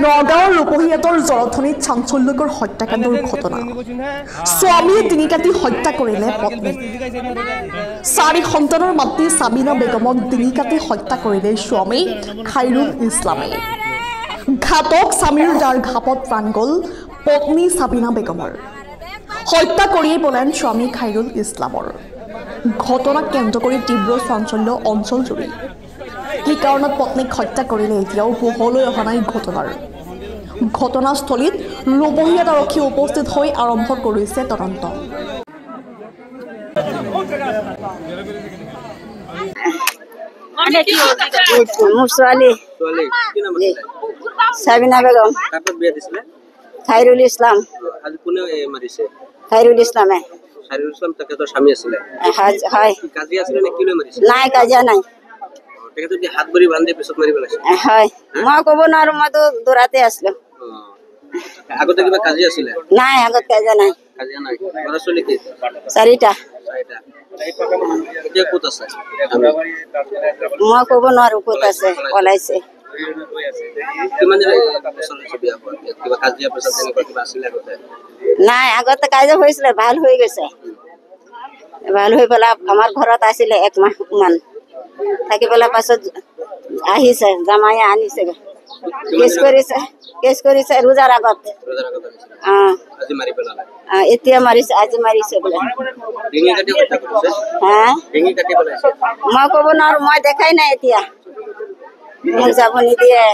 নগাঁৱৰ ৰূপহীহাটৰ জৰথনিত চাঞ্চল্যকৰ হত্যাকাণ্ডৰ ঘটনা। স্বামীয়ে ডিঙি কাটি হত্যা কৰিলে পত্নীক। চাৰি সন্তানৰ মাতৃ চাবিনা বেগমক ডিঙি কাটি হত্যা কৰিলে স্বামী খাইৰুল ইছলামে। ঘাতক স্বামীৰ দাৰ ঘাপত প্ৰাণ গ'ল পত্নী চাবিনা বেগমৰ। হত্যা কৰিয়েই পলায়ন স্বামী খাইৰুল ইছলামৰ। ঘটনাক কেন্দ্ৰ কৰি তীব্ৰ চাঞ্চল্য অঞ্চলজুৰি। কি কাৰণত পত্নীক হত্যা কৰিলে এতিয়াও পোহৰলৈ অহা নাই ঘটনাৰ। ঘটনাস্থলীত ৰূপহীহাট আৰক্ষী উপস্থিত হৈ আৰম্ভ কৰিছে তদন্ত। মোৰ ছোৱালী চাবিনা বেগম, খাইৰুল ইছলাম। খাইৰুল ইছলামে। হয়, নাই কাজিয়া নাই। হয়, মই ক'ব নোৱাৰো, মইতো দৌৰাতে আছিলো। নাই, আগত কাজিয়া নাই। চাৰিটা। মই ক'ব নোৱাৰো ক'ত আছে, পলাইছে। নাই, আগতে কাজিয়া হৈছিলে, ভাল হৈ গৈছে। ভাল হৈ পেলাই আমাৰ ঘৰত আছিলে এক মাহ মান থাকি পেলাই পাছত আহিছে, জামাই আনিছে, কেছ কৰিছে, কেছ কৰিছে ৰোজাৰ আগত। এতিয়া মাৰিছে, আজি মাৰিছে বোলে। হা, মই ক'ব নোৱাৰো, মই দেখাই নাই। এতিয়া মোক যাব নিদিয়ে।